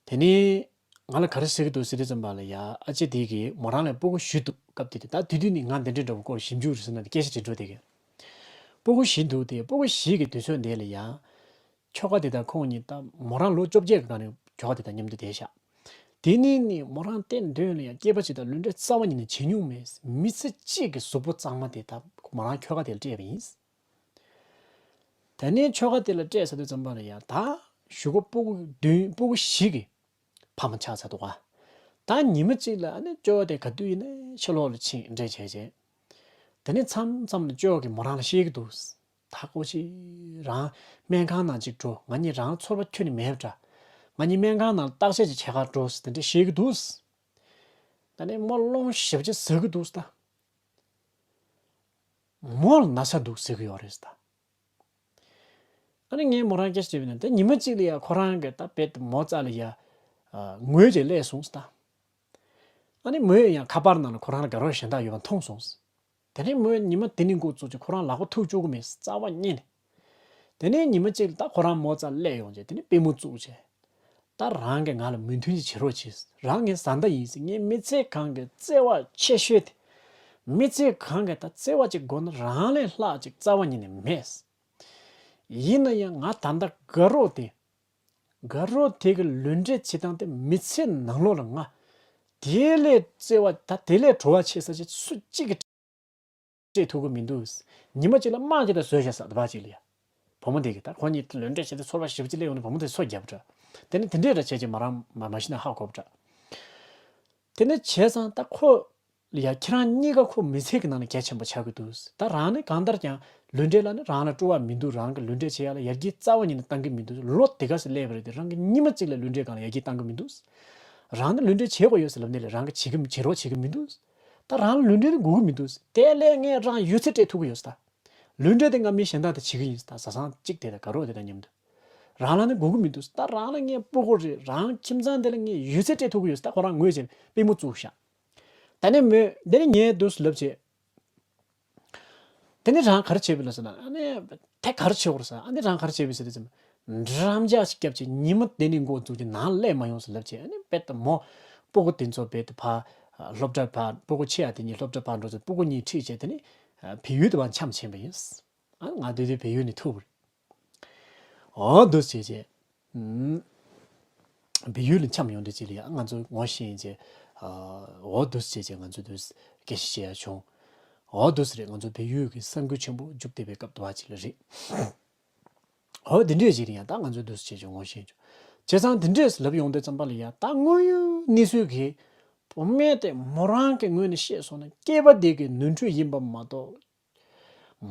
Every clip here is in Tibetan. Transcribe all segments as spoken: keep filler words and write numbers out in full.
དེ་ནས་ང་ལ་ག་རེ་ཟེར་གྱི་འདུག་ཟེར་དུས་ཙམ་པ་ལ་ཡ། ཨ་ཅེ་དེ་གིས་མོ་རང་ལ་སྤུ་གུ་བཞི་འདུག་སྐབས་དེ་དུས། ད་དེ་དུས་ནས་ང་འདི་འདྲའི་འདྲ་བོ་སྐོར་ཞིབ་འཇུག་རེད་ཟེར་ན་དེ་སྐད་ཆ་དྲི་འགྲོ་དེ་གི། སྤུ་གུ་བཞི་འདུག་དེ་སྤུ་གུ་བཞི་གི་དུས་ཚོད་འདི་ལ་ཡ། ཁྱོ་ག་དེ་དང་ཁོང་གཉིས། ད་མོ་རང་ལོ་བཅོ་བརྒྱད་ཀྱི་སྒང་ནས་ཁྱོ་ག་དེ་དང་མཉམ་དུ་བསྡད་ཤག་དེ་ནས་ནི་མོ་རང་དེ་མདུན་ལ་ཡ་སྐྱེས་པ་ཅིག་དང་ལུས་འབྲེལ་རྩ་བ་ཉིད་ནས་བྱེད་མྱོང་མེད། མི་ཚེ་གཅིག་གི་གཟུགས་པོ་གཙང་མ་དེ་ད་མོ་རང་ཁྱོ་ག་དེ་ལ་སྤྲད་པ་ཡིན། དེ་ནས་ཁྱོ་ག་དེ་ལ་སྤྲད་ཚར་དུས་ཙམ་པ་ལ་ཡ། ད་གཞུག་གུ་སྤུ་གུ་བདུན། སྤུ་གུ་བཞི་གི་ཕ་མ་ཆགས་ཚར་འདུག་ག་ད་ཉི་མ་གཅིག་ལ་ཨ་ནི་ཅོ་དེ་ག་དུས་ཡིན་ནའི་ཕྱི་ལོགས་ལ་ཕྱིན་འདྲ་བྱས་བྱས། དེ་ནས་མཚམས་མཚམས་ལ་ཅོ་གིས་མོ་རང་ལ་བཤད་ཀྱི་འདུག་ད་ཀོ་ཅི། རང་སྨན་ཁང་ནང་ཅིག་འགྲོ། ང་གཉིས་རང་ཚོར་བ་ཁྱོན་ནས་མེད་པ་འདྲ། ང་གཉིས་སྨན་ཁང་ནང་བརྟག་དཔྱད་ཅིག་བྱེད་གར་འགྲོ་ཟེར་དེ་འདྲ་བཤད་ཀྱི་འདུག་ད་ནི་མོ་སློང་ཞེ་པོ་ཅིག་ཟ་གི་འདུག་ད། མོ་ལ་ན་ཚ་འདུག་ཟེར་གི་ཡོད་རེད་ད། ཨ་ནི་ངས་མོ་རང་སྐད་ཆ་དྲིས་པ་ཡིན་ན། དེ་ཉི་མ་གཅིག་ལ་ཡ་ཁོ་རང་གི་ད་རྦད་དེ་མོ་རྩ་ལ་ཡ་ངུས་བྱས་སླེབས་སོང་ད། ཨ་ནི་མོས་ཡང་ཁ་པར་ནང་ལ་ཁོ་རང་ལ་དགའ་རོགས་གཞན་དག་ཡོད་པ་མཐོང་སོང་། དེ་ནས་མོས་ཉི་མ་དེ་ནས་འགོ་བཙུགས་ཀྱི་ཁོ་རང་ལག་པ་ཐུག་བཅུག་གི་མེད། རྩ་བ་ཉིད་ནས། དེ་ནས་ཉི་མ་གཅིག་ལ་ད་ཁོ་རང་མོ་རྩ་སླེབས་ཡོང་བྱས། དེ་ནས་པུས་མོ་བཙུགས་བྱས། ད་རང་གིས་ང་ལ་མོས་མཐུན་ཅིག་བྱེད་རོགས་གྱིས། རང་ངའི་བཟའ་ཟླ་ཡིན་ཟེར། ངའི་མི་ཚེ་གང་གི་བརྩེ་བ་ཆེ་ཤོས་དེ། མི་ཚེ་གང་གི་ད་བརྩེ་བ་ཅིག་དགོས་ན་རང་ལས་ལྷག་ཅིག་རྩ་བ་ཉིད་ནས་མེད། ཡིན་ན་ཡང་ང་ད་ལྟ་དགའ་རོགས་དེ། དགའ་རོགས་དེ་གི་ལུས་འབྲེལ་བྱེད་སྟངས་དེ་མི་ཚེ་ནང་ལོགས་ལ་ང་དེ་ལས་བརྩེ་བ། ད་དེ་ལས་བྲོ་བ་ཆེ་ས་ཅིག་སུ་གཅིག་གིས་སྤྲད་ཐུབ་ཀྱི་མི་འདུག་ཉི་མ་གཅིག་ལ་དམག་ཅིག་ད་བཟོས་བཞག་ས། ད་བར་གཅིག་ལ་ཡ། བུ་མོ་དེ་གིས་ད་ཁོ་གཉིས་ལུས་འབྲེལ་བྱས་ཏེ་ཚོར་བ་ཞེ་པོ་ཅིག་སླེབས་ཡོང་ནས་བུ་མོ་དེ་སོ་བརྒྱབ་འདྲ། དེ་ནས་དེ་འདྲས་འདྲ་བྱས་ཀྱི་མོ་རང་མ་མ་གཞི་ནས་ཧ་གོ་འདྲ། དེ་ནས་བྱས་ཙང་ད་ཁོ་ལ་ཡ། ཁྱེད་རང་གཉིས་ཀ་ཁོ་མི་ཚེ་གི་ནང་ལ་གལ་ཆེན་པོ་ཆགས་ཀྱི་འདུག་ད་རང་ནི་གང་ལྟར་ཀྱང་ལུས་འབྲེལ་ལ་ནི་རང་ལ་སྤྲོ་བ་མི་འདུག་རང་གི་ལུས་འབྲེལ་བྱེད་ཡག་ལ་ཡར་རྒྱས་རྩ་བ་ཉིད་ནས་གཏང་གི་མི་འདུག་ལོ་དེ་ག་ཚོད་སླེབས་པ་རེད་དེ། རང་གི་ཉི་མ་གཅིག་ལ་ལུས་འབྲེལ་སྒང་ལ་ཡར་རྒྱས་གཏང་གི་མི་འདུག་རང་ནི་ལུས་འབྲེལ་བྱེད་དགོས་ཡོད་ཟེར་ལབ་ནས་ལས་རང་གིས་བྱེད་ཀྱི། བྱེད་རོགས་བྱེད་ཀྱི་མི་འདུག་ད་རང་ལ་ལུས་འབྲེལ་ནི་དགོས་ཀྱི་མི་འདུག་དེ་ལས་ངས་རང་ཡོད་ཚད་སྤྲད་ཐུབ་ཀྱི་ཡོད་ད། ལུས་འབྲེལ་དེ་ང་མི་གཞན་དག་དང་བྱེད་ཀྱི་ཡིན་ད། བཟའ་ཚང་གཅིག་དེ་དང་དགའ་རོགས་དེ་དང་མཉམ་དུ། རང་ལ་ནི་དགོས་ཀྱི་མི་འདུག་ད་རང་ལ་ངས་སྤུ་གུ་རེད། རང་ཁྱིམ་ཚང་དེ་ལ་ངས་ཡོད་ཚད་སྤྲད་ཐུབ་ཀྱི་ཡོད་ད། ཁོ་རང་ངུས་བྱས་པུས་མོ་བཙུགས་ཤག་ད་ནི་མོས་དེ་ནི་ངས་འདུག་སེ་ལབ་བྱས། དེ་ནི་རང་ག་རེ་བྱས་པ་ལ་ཟེར་ན། ཨ་ནི་དེ་ག་རེ་བྱེད་དགོས་རེད་ཟེར། ཨ་ནི་རང་ག་རེ་བྱས་པ་ཟེར་དུས་ཙམ། འགྲམ་ལྕག་ཅིག་བརྒྱབ་བྱས། ཉི་མ་དེ་ནས་འགོ་བཙུགས་ཀྱི་ནང་སླེབས་མ་ཡོང་ཟེར་ལབ་བྱས། ཨ་ནི་རྦད་དེ་མོ་སྤུ་གུ་དེ་ཚོ་རྦད་དེ་ཕར་སློབ་གྲྭ་ཕར། སྤུ་གུ་ཆེ་ཡག་དེ་གཉིས་སློབ་གྲྭ་ཕར་འགྲོ་ཚེ་སྤུ་གུ་གཉིས་ཁྲིད་བྱས། དེ་ནི་བལ་ཡུལ་དུ་ཕར་འཁྱམས་ཕྱིན་པ་ཡིན། ཨ། ང་དེ་དུས་བལ་ཡུལ་ནས་ཐུག་པ་རེད། འོ་འདུག་སེ་བྱས་བྱས། ཨུམ། བལ་ཡུལ་ལ་འཁྱམས་ཡོང་དུས་ཅིག་ལ་ཡ། ང་ཚོ་ངོ་ཤེས་བྱས། ཨ། འོ་འདུག་སེ་བྱས་བྱས་ང་ཚོ་འདུག་སེ་སྐད་ཆ་བཤད་ཡ་བྱུང་། འོ་འདུག་སེ་རེད། ང་ཚོ་བལ་ཡུལ་གྱི་ས་འགུལ་ཆེན་པོ་རྒྱུགས་བསྡད་པའི་སྐབས་དུ་བ་ཅིག་ལ་རེད། འོ་དེ་འདྲས་ཅིག་ལ་ཡ། ད་ང་ཚོ་འདུག་སེ་བྱས་བྱས་ངོ་ཤེས་བྱུང་། བྱས་ཙང་དེ་འདྲས་ལབ་ཡོང་དུས་ཙམ་པ་ལ་ཡ། ད་དངོས་ཡོད་གནས་ཚུལ་གྱི་བུད་མེད་དེ་མོ་རང་གི་ངོས་ནས་བཤད་སོང་ན་སྐྱེས་པ་དེ་གི་ནོར་འཁྲུལ་ཡིན་པ་མ་གཏོགས།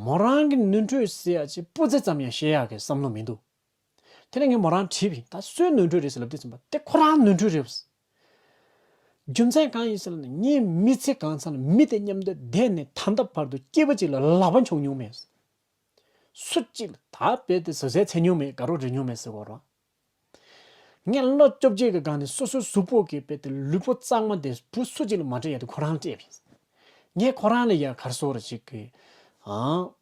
མོ་རང་གི་ནོར་འཁྲུལ་ཟེར་ཡ་ཅིག་སྤུ་རྩེ་ཙམ་ཡང་བཤད་ཡག་གི་བསམ་བློ་མི་འདུག་དེ་ནས་ངས་མོ་རང་དྲིས་པ་ཡིན། ད་སུའི་ནོར་འཁྲུལ་རེད་ཟེར་ལབ་དུས་ཙམ་པ། དེ་ཁོ་རང་ནོར་འཁྲུལ་རེད། རྒྱུ་མཚན་གང་ཡིན་ཟེར་ན། ངའི་མི་ཚེ་གང་ཚང་ལ་མི་དེ་མཉམ་དུ་བསྡད་ནས་ད་ལྟ་བར་དུ་སྐྱེས་པ་གཅིག་ལ་ལག་པ་འཁྱོངས་མྱོང་མེད། སུ་གཅིག་ལ་ད་རྦད་དེ་ཟ་ཟས་འཚོལ་མྱོང་མེད། དགའ་རོགས་སྒྲིག་མྱོང་མེད་ཟེར་གོ་ར། ངས་ལོ་བཅོ་བརྒྱད་ཀྱི་སྒང་ནས་སོ་སོའི་གཟུགས་པོ་གི་རྦད་དེ་ལུས་པོ་གཙང་མ་དེ་བུ་སུ་གཅིག་ལ་མ་སྤྲད་ཡ་དེ་ཁོ་རང་ལ་སྤྲད་པ་ཡིན། ངས་ཁོ་རང་ལ་ཡ་ག་རེ་ཟེར་དགོས་རེད་ཅིག་གི། ཨང་།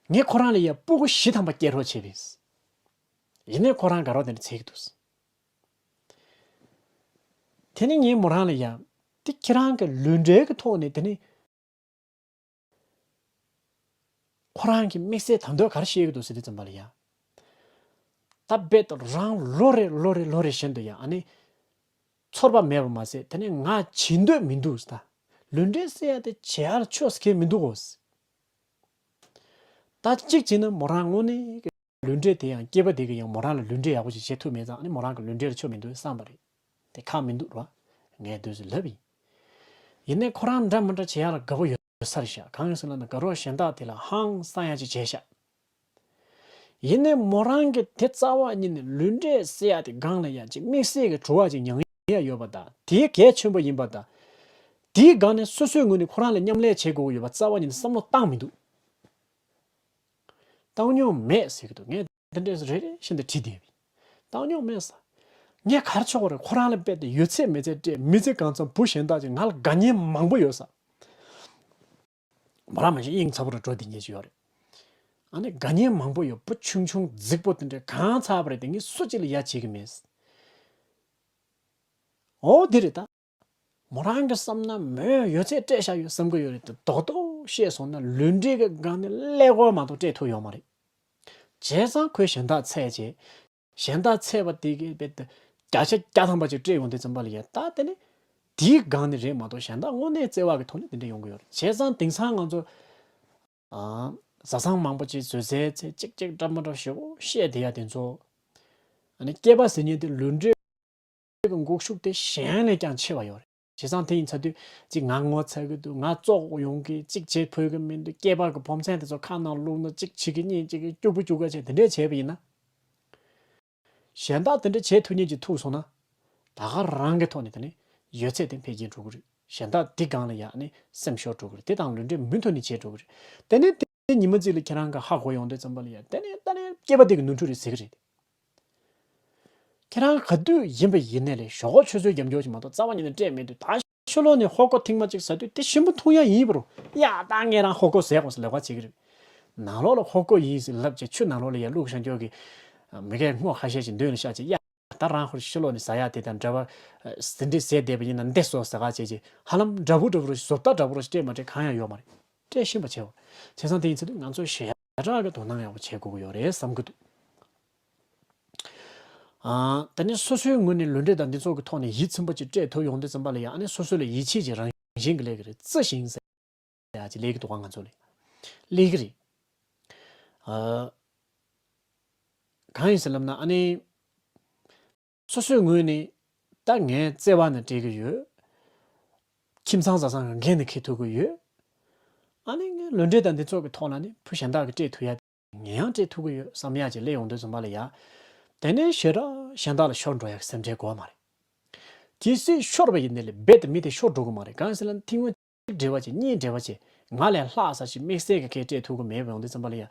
ངས་ཁོ་རང་ལ་ཡ་སྤུ་གུ་བཞི་ཐམ་པ་སྐྱེལ་རོགས་བྱས་པ་ཡིན། ཡིན་ནའི་ཁོ་རང་དགའ་རོགས་དེ་འདྲ་འཚོལ་གྱི་འདུག་དེ་ནས་ངས་མོ་རང་ལ་ཡ། དེ་ཁྱེད་རང་གི་ལུས་འབྲེལ་གྱི་ཐོག་ནས་དེ་ནི། ཁོ་རང་གིས་དམིགས་བསལ་ད་དུང་ག་རེ་བཤད་ཀྱི་འདུག་ཟེར་དུས་ཙམ་པ་ལ་ཡ། ད་རྦད་དེ་རང་ལོ་རེ་ལོ་རེ་ལོ་རེ་བཞིན་དུ་ཡ། ཨ་ནི། ཚོར་བ་མེད་པ་མ་ཟད། དེ་ནས་ང་བྱེད་འདོད་མི་འདུག་ཟེར། ད་ལུས་འབྲེལ་ཟེར་ཡ་དེ་བྱེད་ཡ་ལ་ཆོས་ཟེར་མཁན་མི་འདུག་གོ་ཟེར། ད་གཅིག་བྱས་ན་མོ་རང་དངོས་གནས་ཀྱི་ལུས་འབྲེལ་དེ་ཡང་། སྐྱེས་པ་དེ་གིས་ཡང་མོ་རང་ལ་ལུས་འབྲེལ་ཡག་པོ་ཞིག་བྱེད་ཐུབ་མེད་ཙང་། ཨ་ནི་མོ་རང་གི་ལུས་འབྲེལ་ལ་ཆོ་མི་འདུག་བསམ་པ་རེད། དེ་ཁག་མི་འདུག་ར། ངས་འདུག་སེ་ལབ་ཡིན། ཡིན་ནའི་ཁོ་རང་འདྲ་མི་འདྲ་བྱེད་ཡག་ལ་དགའ་པོ་ཡོད་ས་རེད་ཤག་གང་ཡིན་ཟེར་ན། ད་དགའ་རོགས་གཞན་དག་དེ་ལ་ཧང་སང་ཡག་ཅིག་བྱས་ཤག་ཡིན་ནའི་མོ་རང་གིས་དེ་རྩ་བ་ཉིད་ནས་ལུས་འབྲེལ་ཟེར་ཡག་དེ་སྒང་ལ་ཡ་ཅིག་དམིགས་བསལ་གྱི་བྲོ་བ་ཅིག་མྱང་ཡག་ཡོད་པ་དང་། དེ་གལ་ཆེན་པོ་ཡིན་པ་དང་། དེའི་སྒང་ནས་སོ་སོའི་ངོས་ནས་ཁོ་རང་ལ་མཉམ་ལས་བྱེད་དགོས་ཀྱི་ཡོད་པ་རྩ་བ་ཉིད་ནས་བསམ་བློ་བཏང་མི་འདུག་བཏང་མྱོང་མེད་ཟེར་གྱི་འདུག་ངས་དེ་འདྲས་རེ་རེ་བཞིན་དུ་དྲིས་བསྡད་པ་ཡིན། བཏང་མྱོང་མེད་ཟེར། ངས་ག་རེ་ཆོག་གི་རེད། ཁོ་རང་ལ་རྦད་དེ་ཡོད་ཚད་མེད་ཚད་སྤྲད། མི་ཚེ་གང་ཚང་བུ་གཞན་དག་ཅིག་ང་ལ་དགའ་ཉེ་མང་པོ་ཡོད་ས། མོ་རང་མ་གཞི་དབྱིངས་ཚ་པོ་རུ་འགྲོ་བསྡད་མཁན་ཅིག་ཡོད་རེད། ཨ་ནི་དགའ་ཉེ་མང་པོ་ཡོད། བུ་ཆུང་ཆུང་རྫིག་པོ་དེ་འདྲས་གང་ཚར་བ་རེད་དེ། ངས་སུ་གཅིག་ལ་ཡ་བྱེད་ཀྱི་མེད། འོ་འདི་རེད་ད། མོ་རང་གི་བསམ་ན་མོས་ཡོད་ཚད་སྤྲད་བཞག་ཡོད་བསམ་གི་ཡོད་རེད་དེ། རྡོག་རྡོག་བཤད་སོང་ན་ལུས་འབྲེལ་གྱི་སྒང་ནས་ཀླད་ཀོར་མ་གཏོགས་སྤྲད་ཐུབ་ཡོད་མ་རེད། བྱས་ཙང་ཁོས་གཞན་དག་འཚོལ་བྱས། གཞན་དག་འཚོལ་བ་དེ་གི་རྦད་དེ་བརྒྱ་ཆ་བརྒྱ་ཐམ་པ་ཅིག་སྤྲད་ཡོང་དུས་ཙམ་པ་ལ་ཡ། ད་དེ་ནི་དེའི་སྒང་ནས་རེད་མ་གཏོགས་གཞན་དག་དངོས་གནས་བརྩེ་བ་གི་ཐོག་ནས་དེ་འདྲ་ཡོང་གི་ཡོད་རེད། བྱས་ཙང་དེང་སང་ང་ཚོ་ཨ། བཟའ་ཚང་མང་པོ་ཅིག་བཟོད་སའི་ཚེ་གཅིག་གཅིག་འདྲ་མི་འདྲ་ཞེ་པོ་བཤད་བསྡད་ཡ་དེ་ཚོ། ཨ་ནི་སྐྱེས་པ་ཟེར་མཁན་དེ་ལུས་འབྲེལ་གྱི་འགུག་ཤུགས་དེ་གཞན་ལས་ཀྱང་ཆེ་བ་ཡོད་རེད། བྱས་ཙང་དེ་ཡིན་ཚར་དུས་ཅིག་ང་ངོ་ཚ་གི་འདུག་ང་བཙོག་ཡོང་གི་གཅིག་བྱེད་ཕོད་གི་མི་འདུག་སྐྱེས་པ་གི་ཕོ་མཚན་དེ་ཚོ་ཁ་ནང་བླུགས་ན་གཅིག་བྱེད་གི་གཉིས་བྱེད་གི་སྐྱུག་པོ་སྐྱུག་ག་བྱས་དེ་འདྲས་བྱས་པ་ཡིན་ན། གཞན་དག་དེ་འདྲ་བྱེད་ཐུབ་མཁན་ཅིག་ཐུག་སོང་ན། ད་ག་རང་གི་ཐོག་ནས་དེ་ནི་ཡོད་ཚད་དེ་འཕེལ་རྒྱས་འགྲོ་གི་རེད། གཞན་དག་འདི་སྒང་ལ་ཡ་ནི་སེམས་ཤོར་འགྲོ་གི་རེད། དེ་དང་ལུས་འབྲེལ་མུ་མཐུད་ནས་བྱེད་འགྲོ་གི་རེད། དེ་ནས་དེ་ཉི་མ་གཅིག་ལ་ཁྱེད་རང་གི་ཧ་གོ་ཡོང་དུས་ཙམ་པ་ལ་ཡ། དེ་ནས་ད་ནི་སྐྱེས་པ་དེ་གི་ནོར་འཁྲུལ་རེད་ཟེར་གི་རེད། ཁྱེད་རང་ག་དུས་ཡིན་པ་ཡིན་ནའི་ལས་ཞོག་ཁོ་ཆུད་ཟོས་རྒྱབ་སྐྱོར་ཅིག་མ་གཏོགས་རྩ་བ་ཉིད་ནས་སྤྲད་མེད་དུས། ད་ཕྱི་ལོགས་ནས་ཧོ་ཀོ་ཐེངས་མ་གཅིག་ཟ་དུས་དེ་ཞིམ་པོ་འཐུང་ཡ་ཡིན་པ་རུ། ཡ་ད་ངས་རང་ཧོ་ཀོ་ཟས་གོ་ཟེར་ལབ་པ་བྱེད་གི་རེད། ནང་ལོགས་ལ་ཧོ་ཀོ་ཡིན་ཟེར་ལབ་བྱས་ཆུ་ནང་ལོགས་ལ་ཡར་བླུགས་བཞག་རྒྱུ་གི། མི་གས་སྔོ་ཁ་ཤས་ཤིག་མདུན་ལ་བཞག་བྱས། ཡ་ད་རང་ཧོར་ཕྱི་ལོགས་ནས་ཟ་ཡ་དེ་དང་འདྲ་བ། ཟིན་བྲིས་ཟས་བསྡད་པ་ཡིན་ན་འདི་སོ་ཟ་ག་བྱས་བྱས་ཧ་ལམ་འདྲ་པོ་འདྲ་པོ་རུ་བཟོ་ལྟ་འདྲ་པོ་རུ་སྤྲད་མ་སྤྲད་གང་ཡང་ཡོད་མ་རེད། སྤྲད་ཤེས་པ་བྱས་པ། བྱས་ཙང་དེ་ཡིན་ཚེ་ང་ཚོ་ཞེ་དྲག་གི་དོ་སྣང་ཡག་པོ་བྱེད་དགོས་ཀྱི་ཡོད་རེད་བསམ་གྱི་འདུག་ཨ། ད་ནི་སོ་སོའི་ངོས་ནས་ལུས་འབྲེལ་དང་འདི་ཚོ་གི་ཐོག་ནས་ཡིད་ཚིམ་པོ་ཅིག་སྤྲད་ཐུབ་ཡོང་དུས་ཙམ་པ་ལ་ཡ། ཨ་ནི་སོ་སོ་ལ་ཡིད་ཆེས་ཀྱི་རང་བཞིན་གྱི་སླེབས་ཀྱི་རེད། བརྩི་ཞིང་ཟེར་ཡ་ཅིག་སླེབས་ཀྱི་འདུག་ག་ང་ཚོ་ལ་སླེབས་ཀྱི་རེད། ཨ། གང་ཡིན་ཟེར་ལབ་ན། ཨ་ནི་སོ་སོའི་ངོས་ནས་ད་ངས་བརྩེ་བ་ནི་སྤྲད་ཀྱི་ཡོད། ཁྱིམ་ཚང་བཟའ་ཚང་གི་འགན་ནི་འཁྱེར་ཐུབ་ཀྱི་ཡོད། ཨ་ནི་ངས་ལུས་འབྲེལ་དང་འདི་ཚོ་གི་ཐོག་ལ་ནི་བུ་གཞན་དག་གིས་སྤྲད་ཐུབ་ཡ། ངས་ཡང་སྤྲད་ཐུབ་ཀྱི་ཡོད་བསམ་ཡ་ཅིག་སླེབས་ཡོང་དུས་ཙམ་པ་ལ་ཡ། དེ་ནས་ཞེ་དྲག་གཞན་དག་ལ་ཤོར་འགྲོ་ཡ་གི་སེམས་ཁྲལ་དགོས་མ་རེད། གལ་སྲིད་ཤོར་བ་ཡིན་ནའི་ལས་རྦད་དེ་མི་དེ་ཤོར་འགྲོ་གི་མ་རེད། གང་ཡིན་ཟེར་ན་ཐེངས་མ་གཅིག་འབྲེལ་བ་བྱས། གཉིས་འབྲེལ་བ་བྱས། ང་ལས་ལྷག་ས་ཞིག་དམིགས་བསལ་གྱི་ཁས་སྤྲད་ཐུབ་ཀྱི་མེད་པ་ཡོང་དུས་ཙམ་པ་ལ་ཡ།